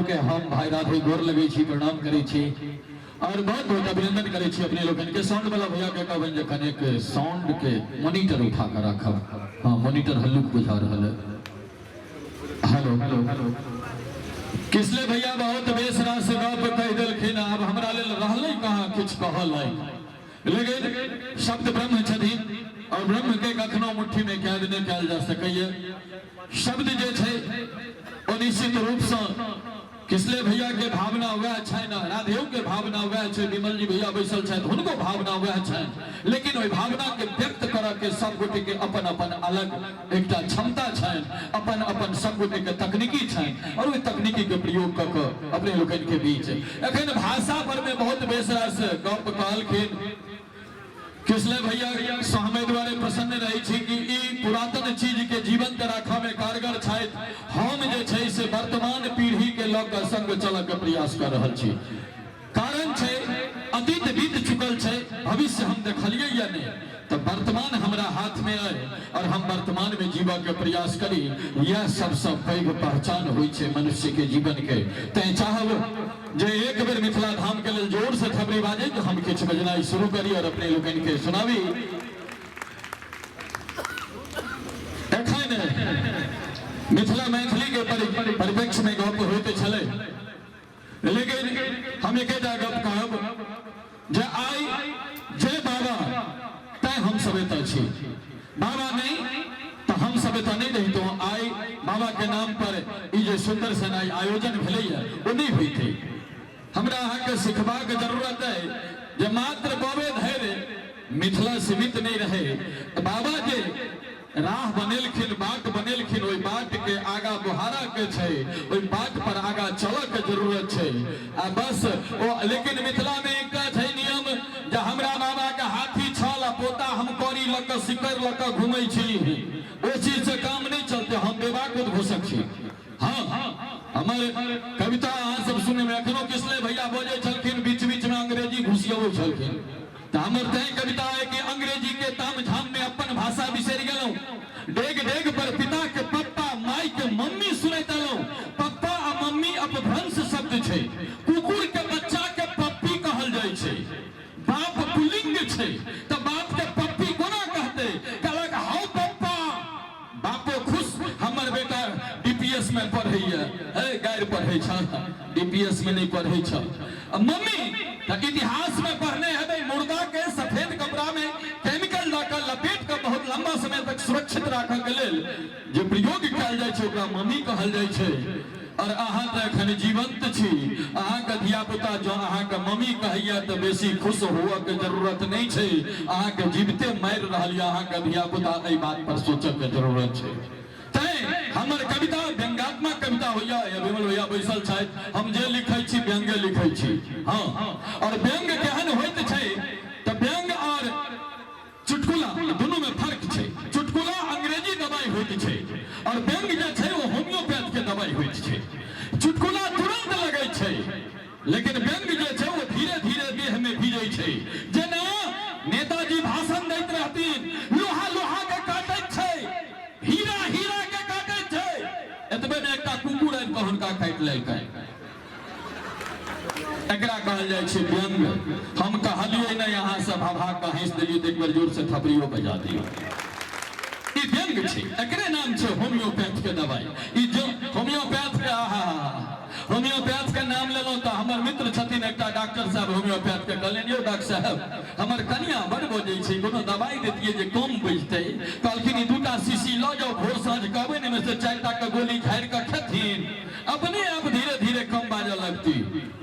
सबके हम भाई राधे गोर लगै छी, प्रणाम करै छी और बहुत बहुत अभिनंदन करै छी अपने लोकनि के। साउंड वाला भैया के कहबनि जे कनेक साउंड के मोनिटर उठा के राखब। हाँ, मोनिटर हल्लुक बुझा रहल है। हेलो हेलो, किसले भैया बहुत बेस रास गप कहि देलखिन, आब हमरा लेल रहलै कहाँ किछु कहल है। लेकिन शब्द ब्रह्म छथिन और ब्रह्म के कखनो मुट्ठी में कैद नहि कयल जा सकैए। शब्द जे छै ओ निश्चित रूप से किसले भैया के भावना वएह छनि, राधेव के भावना वएह छै, विमल जी भैया बैसल छथि हुनको भावना वएह छनि, लेकिन ओहि भावना के व्यक्त करऽ के सब गोटे के अपन अपन अलग एकटा क्षमता छनि, अपन अपन सब गोटे के तकनीकी छनि और ओहि तकनीकी के प्रयोग कऽ कऽ अपने लोकनि के बीच एखन भाषा पर में बहुत बेस रास गप कहलखिन किसले भैया। से हम एहि दुआरे प्रसन्न रहै छी कि ई पुरातन चीज के जीवंत राखऽ में कारगर छथि। हम जे छै से वर्तमान पीढ़ी के लऽ कऽ संग चलऽ के प्रयास कऽ रहल छी। कारण छै अतीत बीत चुकल छै, भविष्य हम देखलियै या नहि, तऽ वर्तमान हमरा हाथ में अइ और हम वर्तमान में जीवऽ के प्रयास करी, यह सबसँ पैघ पहचान होइ छै मनुष्य के जीवन के। तैं चाहब जे एक बेर मिथिला धाम के लेल जोर से थपड़ी बाजे जे हम किछु बजनाइ शुरू करी और अपने लोकनि के सुनाबी। एखन मिथिला मैथिली के परिप्रेक्ष्य में गप होइत छलै, लेकिन हम एकेटा गप कहब जे आइ जय बाबा तैं हम सब एतऽ छी, बाबा नहीं तो हम सब एतऽ नहीं रहितौं। आइ बाबा के नाम पर ई जे सुंदर सन आइ आयोजन भेलैया ओ नहीं होइतै। हमरा अहाँके सिखबाक जरूरत है जे मात्र बाबे धरि मिथिला सीमित नहीं रहे, बाबा जे राह बनेलखिन, बाट बनेलखिन, ओहि बाट के आगा बुहारा के छै, ओहि बाट पर आगा चलऽ के जरूरत छै। आ बस ओ लेकिन मिथिला में एकटा छै नियम जे हमरा बाबा के हाथी छल आ पोता हम कौड़ी लऽ कऽ सिकर लऽ कऽ घुमै छी, ओ चीज से काम नहीं चलते। हम बेबाक उद्घोषक छी। हाँ, हमर कविता अहाँ सब सुनने में एखनो किसले भैया बजै छलखिन, बीच बीच में अंग्रेजी घुसियबै छलखिन, तऽ हमर तैं कविता है कि अंग्रेजी के ताम झाम में अपन भाषा बिसरि गेलहुँ, डेग डेग पर पिता के पप्पा माई के मम्मी सुनैत एलहुँ। पप्पा आ मम्मी अपभ्रंश शब्द छै, कुकुर के बच्चा के पप्पी कहल जाइ छै, बाप पुल्लिंग छै तऽ बाप के पप्पी कोना कहतै? कहलक हौ पप्पा, बापो खुश, हमर बेटा डीपीएस में पढ़ैया, हे गारि पढ़ै छ, डीपीएस में नहीं पढ़ै छ। आ मम्मी तऽ इतिहास में पढ़ने हेबै मुर्दा के सफेद कपड़ा में केमिकल दऽ कऽ लपेट कऽ बहुत लंबा समय तक सुरक्षित राखऽ के लेल जे प्रयोग कयल जाइ छै ओकरा मम्मी कहल जाइ छै। और अहाँ तऽ एखन जीवंत छी, अहाँके धिया पुता जँ अहाँके मम्मी कहैया तऽ बेसी खुश हुअ के जरूरत नहीं छै, अहाँके जीविते मारि रहल यऽ अहाँके धिया पुता, एहि बात पर सोचऽ के जरूरत छै। तैं हमर कविता व्यंग्यात्मक कविता होइया। या विमल भैया बैसल छथि, हम जे लिखै छी व्यंग्य लिखै छी। हाँ, और व्यंग्य केहन होइत छै तऽ व्यंग्य और चुटकुला दुनू में फर्क छै। चुटकुला अंग्रेजी दवाई होइत छै और व्यंग्य जे छै ओ होम्योपैथ के दवाई होइत छै। चुटकुला तुरंत लगै छै, लेकिन व्यंग्य जे छै ओ धीरे धीरे देह में भिजै छै। जेना नेताजी भाषण दैत रहथिन, लोहा लोहा के काटैत छै, हीरा हीरा के काटैत छै, एतबे में एकटा कुकुर आबि कऽ हुनका काटि लेलकै। एकरा कहल जाइ छै व्यंग्य। हम कहलियै नहि, अहाँ सब हवा कऽ हँसि देलियै तऽ एक बेर जोर से थपड़ियो बजा दियौ। ई व्यंग्य छै, एकरे नाम छै होम्योपैथ के दवाई। ई जो होम्योपैथ के, आहा, होम्योपैथ के नाम लेलहुँ तऽ हमर मित्र छथिन एकटा डॉक्टर साहब होम्योपैथ के, कहलियनि यौ डॉक्टर साहब हमर कनिया बड़ बजै छै, कोनो दवाई देतियै जे कम बजतै? कहलखिन ई दूटा शीशी लऽ जाउ, भोर साँझ कहबै ने, एहिमे से 4टा के गोली झाड़ि कऽ खेथिन, अपने आप धीरे धीरे कम बाजऽ लगती।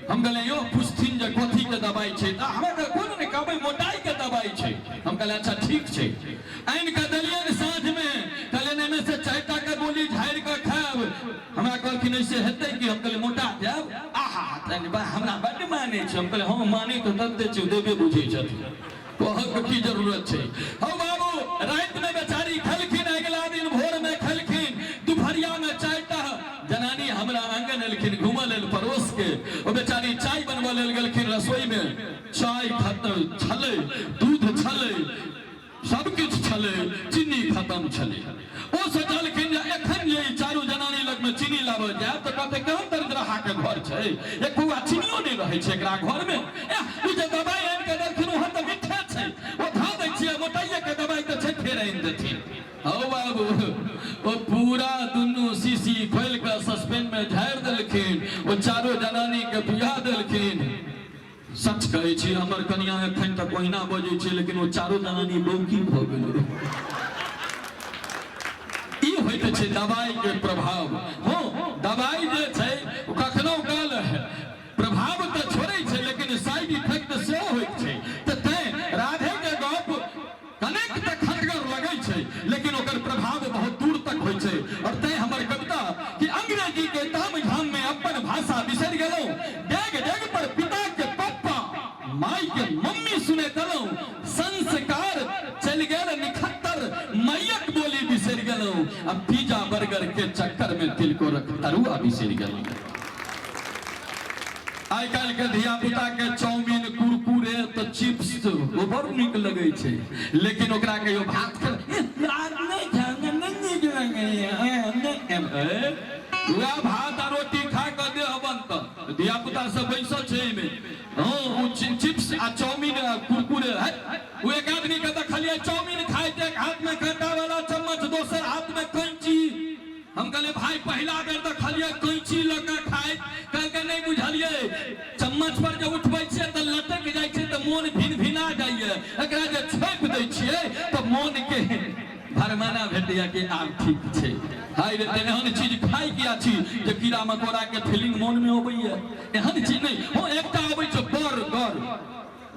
हम कहलियै यौ पुछथिन जे कथी के दवाई छै, तऽ हमरा कहै कोन ने कहबै मोटाई के दवाई छै। हम कहलियै अच्छा ठीक छै, आनि कऽ देलियनि साँझमे, कहलियनि एहिमे से 4टा के गोली झाड़ि कऽ खायब। हमरा कहलखिन ऐसे हेतै कि? हम कहलियै मोटा जायब। आहा तनि बा हमरा बड्ड मानै छै। हम कहलियै हँ मानै तऽ तते छै, देवे बुझै छथिन, कहक की जरूरत छै। हौ बाबू रातिमे बेचारी खेलखिन, अगिला दिन भोरमे खेलखिन, दुपहरियामे 4टा जनानी हमरा आंगन एलखिन घूमऽ लेल पड़ोस के, ओ बेचारी चाय बनबऽ लेल गेलखिन रसोई में, चाय खत्म छलै, दूध छलै, सब किछु छलै, चीनी खत्म छलै। ओ सोचलखिन जे एखन जे ई चारू जनानी लगमे चीनी लाबऽ जायब तऽ कहतै केहन दरिद्रहा मरदाहा के घर छै, एक पौआ चीनियो नहि रहै छै एकरा घर में। ए, ओ जे दवाइ आनि के देलखिन ओहन तऽ मीठे छै, ओ धऽ दै छियै, मोटाइये के दवाइ तऽ छै, फेर आनि देथिन। हौ बाबू, ओ पूरा दुनू शीशी खोलि कऽ सस्पेन में झाड़ि देलखिन, ओ चारो जनानी के पिया देलखिन। सच कहै छी, हमर कनिया एखन तक ओहिना बजै छै, लेकिन ओ चारो जनानी बौकी भऽ गेलै। ई होइत छै दवाई के प्रभाव। हँ, दवाई जे छै ओ कखनो काल प्रभाव तऽ छोड़ै छै, लेकिन साइड इफेक्ट सेहो होइत छै। तऽ तैं राधे के गप कनेक तऽ खटगर लगै छै, लेकिन ओकर प्रभाव बहुत दूर तक होइ छै। और तैं हमर कविता कि अंग्रेजी के ताम झाम में अपन भाषा बिसरि गेलहुँ, डेग डेग पर पिता के पप्पा माई के मम्मी सुने देलहुँ, संस्कार चलि गेल निखत्तर, मैयक बोली बिसरि गेलहुँ, आ पिज्जा बर्गर के चक्कर में तिलकोरक तरुआ बिसरि गेलहुँ। आइ काल्हि के धिया पुता के चाउमीन कुरकुरे तऽ चिप्स ओ बड़ नीक लगै छै, लेकिन ओकरा कहियो भात वएह भात आ रोटी खा कऽ देह बनत। धिया पुता सब बैसल छै एहिमे, हँ, ओ चिप्स आ चाउमीन आ कुरकुरे है। ओ एक आदमी के देखलियै चाउमीन खाइत, एक हाथ में कांटा वाला चम्मच, दोसर हाथ में कैंची। हम कहलियै भाई पहिला बेर देखलियै कैंची लऽ कऽ खाइत। कहलकै नहि बुझलियै, चम्मच पर जे उठबै छियै तऽ लटकि जाइ छै, तऽ मोन भिन भिना जाइए, एकरा जे छोपि दै छियै तऽ मोन के भरमाना भेटैया कि आब ठीक छै। हाय रे, तऽ एहन चीज खाइ किया छी जे कीड़ा मकोड़ा के फीलिंग मोन में अबैया? एहन चीज नहि। हँ, एकटा अबै छै बर्गर,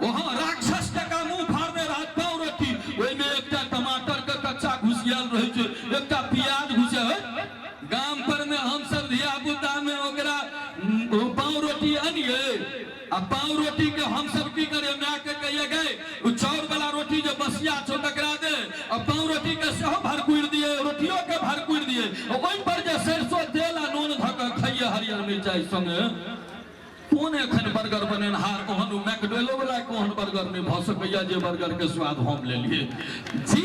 वहाँ राक्षस टका मुंह फाड़ने रहत पाव रोटी, ओहिमे एकटा टमाटर के कच्चा घुसियल रहै छै, एकटा प्याज घुसियल। गाम पर में हम सब धिया पुता में ओकरा पाव रोटी अनिए, आ पाव रोटी के हम सब की करिए, माय के कहिए गए ओ चाउर वाला रोटी जे बसिया छौ तकरा दे, आ पाव रोटी के सेहो भरकुरि दिए, रोटियो के भरकुरि दिए, ओहि पर जे सरसों तेल आ नून धऽ के खाइए हरियर मिरचाई संगे। कोन एखन बर्गर बनेनहार ओहन मैकडोलो वाला के ओहन बर्गर नहि भऽ सकैया जे बर्गर के स्वाद हम लेलिए जी।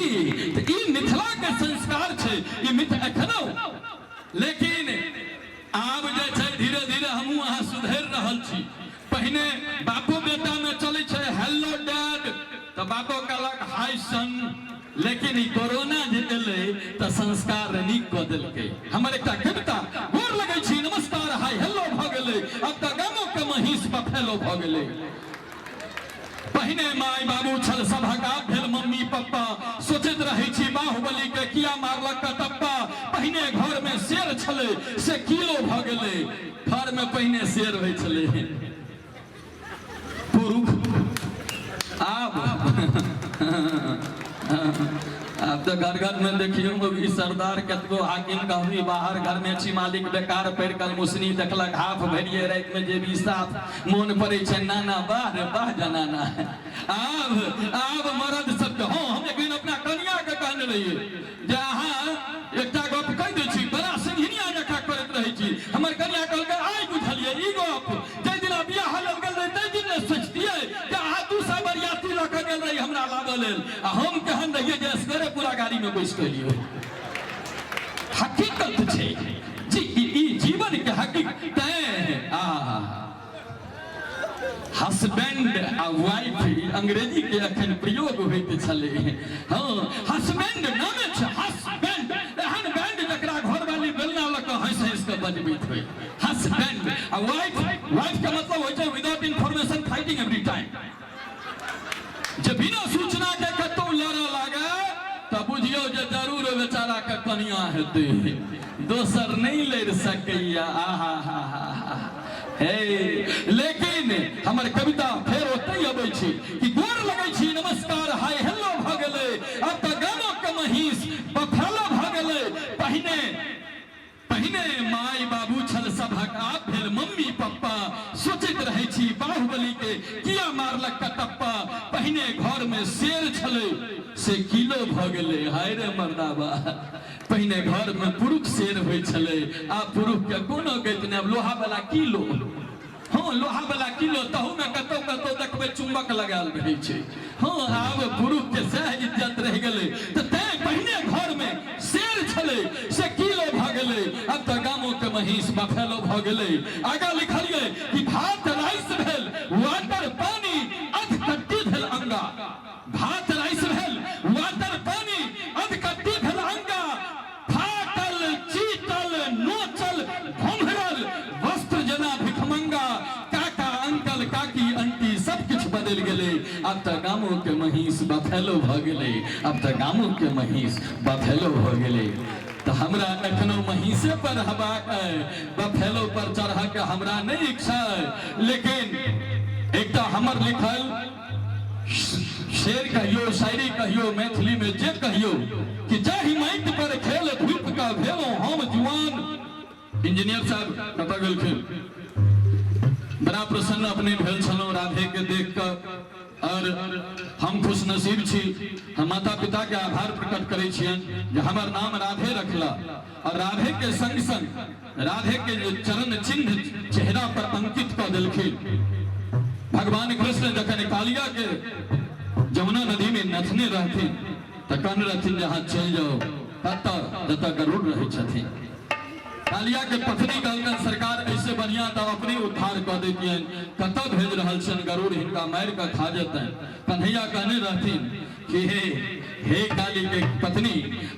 तऽ ई मिथिला के संस्कार छै, ई मिथ एखनो। लेकिन आब जे छै धीरे धीरे हमहूँ अहाँ सुधरि रहल छी। पहिने बापो बेटा में चलै छै हेलो डैड, तऽ बापो कहलक हाय सन। लेकिन ई कोरोना जे एलै तऽ संस्कार नीक कऽ देलकै। हमर एकटा कविता, गोर लगै छी नमस्कार हाय हेलो भऽ गेलै, आब तऽ गामो के महींस बफेलो भऽ गेलै। पहिने माय बाबू छल सभक, आब भेल मम्मी पप्पा, सोचैत रहै छी बाहुबली के किया मारलक कटप्पा। पहिने घर में शेर छलै से किलो भऽ गेलै, घर में पहिने शेर होइ छलै पुरुख, आब आब तऽ घर घर में देखियौ ई सरदार कतबो हाकिम कहबी बाहर घर में छी मालिक बेकार पड़ि कल मुसनी देखलक हाफ भरिए राति में जेबी साफ मोन पड़ै छै नाना वाह रे वाह जनाना। आब आब मरद सबके, हँ हम एक दिन अपना कनिया के कहने रहियै जे अहाँ एकटा गप कहि दै छी, बड़ा सिंघिनिया जकाँ करैत रहै छी। हमर कनिया कहलकै आइ बुझलियै ई गप, जाहि दिना बियाह लेल गेल रही ताहि दिन ने सोचतियै जे अहाँ 200 बरियाती लऽ कऽ गेल रही हमरा लाबऽ लेल, आ हम केहन रहियै जे असगरे पूरा गाड़ीमे बैस गेलियै। हकीकत छै जी, ई जीवन के हकीकत। तैं आ हस्बैंड आ वाइफ अंग्रेजी के अखन प्रयोग होइत छलै। हँ, हस्बैंड नामे छै हस्बैंड, एहन बैंड जकरा घरवाली बेलना लऽ कऽ हँसि हँसि कऽ बजबैत होइ हस्बैंड। आ वाइफ, वाइफ के मतलब होइ छै without information fighting every time, जे बिना सूचना के कतौ लड़ऽ लागे तऽ बुझियौ जे जरूर बेचारा के कनिया हेतै, दोसर नहि लड़ि सकैया। आहा हा हा हा हे। लेकिन हमर कविता फेर ओतहि अबै छै कि गोर लगै छी नमस्कार हाय हेलो भऽ गेलै, आब तऽ गामक के महींस बफेलो भऽ गेलै। पहिने पहिने माय बाबू छल सभक, आब भेल मम्मी पप्पा, सोचैत रहै छी बाहुबली के किया मारलक कटप्पा। पहिने घर में शेर छलै से किलो भऽ गेलै, हाय रे मर्दाबा। पहिने घर में पुरुष शेर होइ छलै, आब पुरुष के कोनो गति नहि, आब लोहा वाला किलो। हँ, लोहा वाला किलो, तहू में कतौ कतौ देखबै चुम्बक लगायल रहै छै। हँ, आब पुरुष के सएह इज्जत रहि गेलै। तऽ तैं पहिने घर में शेर छलै से किलो भऽ गेलै, अब तऽ गामो के महींस बफेलो भऽ गेलै। आगा लिखलियै कि भात राइस भेल वाटर पानी, अध कट्टी भेल अंगा। भात राइस भेल वाटर पानी, अध कट्टी भेल अंगा। फाटल चीटल नोचल घुमरल वस्त्र जेना भिखमंगा। काका अंकल काकी अंटी सब किछु बदलि गेलै, आब तऽ गामो के महींस बफेलो भऽ गेलै, आब तऽ गामो के महींस बफेलो भऽ गेलै। तऽ हमरा एखनो महींसे पर रहबाक अइ, बफेलो पर चढ़ऽके हमरा नहि इच्छा अइ। लेकिन एकटा हमर लिखल शेर कहियो, शायरी कहियो, मैथिली में जे कहियो कि जाहि माटि पर खेल धूप का भेलो हम जुआन। इंजीनियर साहब कतऽ गेलखिन? बड़ा प्रसन्न अपने भेल छलहुँ राधे के देख कऽ, और हम खुश नसीब छी। हम माता पिता के आभार प्रकट करै छियनि जे हमर नाम राधे रखला, और राधे के संग संग राधे के जे चरण चिन्ह चेहरा पर अंकित कऽ देलखिन। भगवान कृष्ण जखन कालिया के जमुना नदी में नथने रहथिन तऽ कहने रहथिन जे अहाँ चलि जाउ कतऽ, जतऽ गरुड़ रहै छथिन। कालिया के पत्नी कहलकन सरकार ऐसे बढ़िया तऽ अपने उद्धार कऽ दैतियनि, कतऽ भेज रहल छनि गरुड़, हिनका मारि कऽ खा जेतनि। कन्हैया कहने रहथिन कि हे हे काली के पत्नी,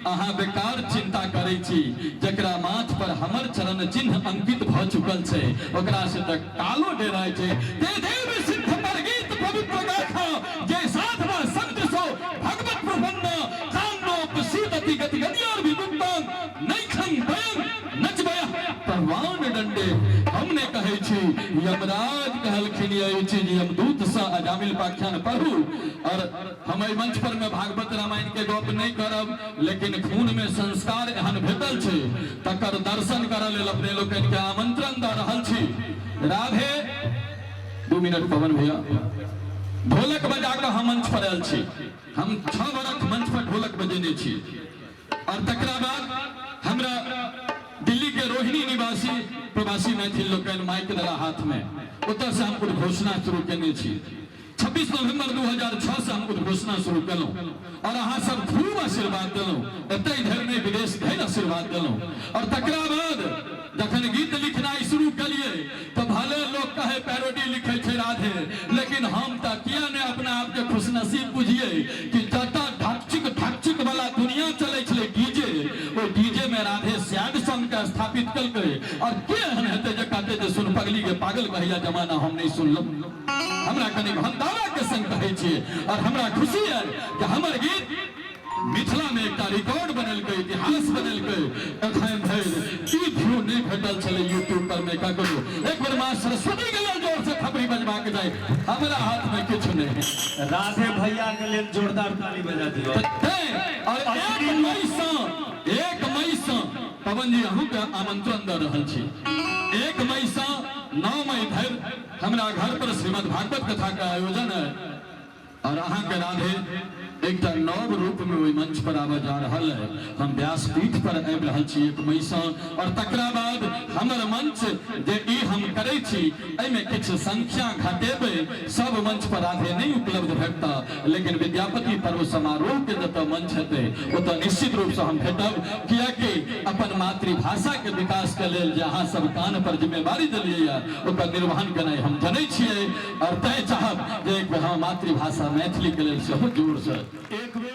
अहाँ बेकार चिंता करै छी, जकरा माथ पर हमर चरण चिन्ह अंकित भऽ चुकल छै ओकरा से तऽ कालो डेराइ छै। ते देव सिद्ध पर गीत पवित्र गाथा, जे साधना संत सो भगवत प्रपन्न, कान्नोपसीदति गति गदियार विमुक्तां, नैखं वयं नचबय भगवान डंडे। हम ने कहै छी, यमराज कहलखिन ये चीज यमदूत सँ अजामिल पाख्यान पढ़ू। और हम एहि मंच पर में भागवत रामायण के गप नहीं करब, लेकिन खून में संस्कार एहन भेटल छै तकर दर्शन करऽ लेल अपने लोकनि के आमंत्रण दऽ रहल छी। राधे 2 मिनट पवन भैया, ढोलक बजा कऽ हम मंच पर आयल छी। हम 6 बरख मंच पर ढोलक बजेने छी, और तकरा बाद हमरा दिल्ली के रोहिणी निवासी प्रवासी मैथिल लोकनि माइक देला हाथ में, ओतऽ से हम उद्घोषणा शुरू केने छी। 26 नवंबर 2006 से हम उद्घोषणा शुरू केलहुँ और अहाँ सब खूब आशीर्वाद देलहुँ, एतहि धरि नहि विदेश धरि आशीर्वाद देलहुँ। और तकरा बाद जखन गीत लिखनाइ शुरू केलियै तऽ भले लोक कहे पैरोडी लिखै छै राधे, लेकिन हम तऽ किया ने अपना आपके खुशनसीब बुझियै कि जतऽ ढकचिक ढकचिक वाला दुनिया चलै छलै डीजे, ओहि डीजे में राधे सैड सॉन्ग के स्थापित केलकै। और के एहन हेतै जे कहतै जे सुन पगली के पागल कहैया जमाना, हम नहि सुनलहुँ। हमरा कनि हम दावा के संग कहै छियै और हमरा खुशी है कि हमर गीत मिथिला में एकटा रिकॉर्ड बनेलकै, इतिहास बनेलकै। एखन धरि ई व्यू नहि भेटल छलै यूट्यूब पर में ककरो। एक बेर माँ सरस्वती के लेल जोर से थपड़ी बजबा के जाय, हमरा हाथ में किछु नहि। राधे भैया के लेल जोरदार ताली बजा दियौ। तैं और 1 मई से पवन जी अहूँ के आमंत्रण दऽ रहल छी। 1 मई से 9 मई धरि हमरा घर पर श्रीमद् भागवत कथा के आयोजन है, और अहाँ के राधे एकटा नव रूप में ओहि मंच पर आबऽ जा रहल है। हम व्यासपीठ पर आबि रहल छी 1 मई से, और तकरा बाद हमर मंच जे ई हम करै छी एहिमे किछु संख्या घटेबै, सब मंच पर राधे नहीं उपलब्ध भेटता, लेकिन विद्यापति पर्व समारोह के जतऽ मंच हेतै ओतऽ निश्चित रूप से हम भेटब, कियाकि अपन मातृभाषा के विकास के लेल जे अहाँ सब कान पर जिम्मेवारी देलियै या ओकर निर्वहन केनाइ हम जनै छियै, और तैं चाहब जे एक बेर हम मातृभाषा मैथिली के लेल सेहो जोर से एक बेर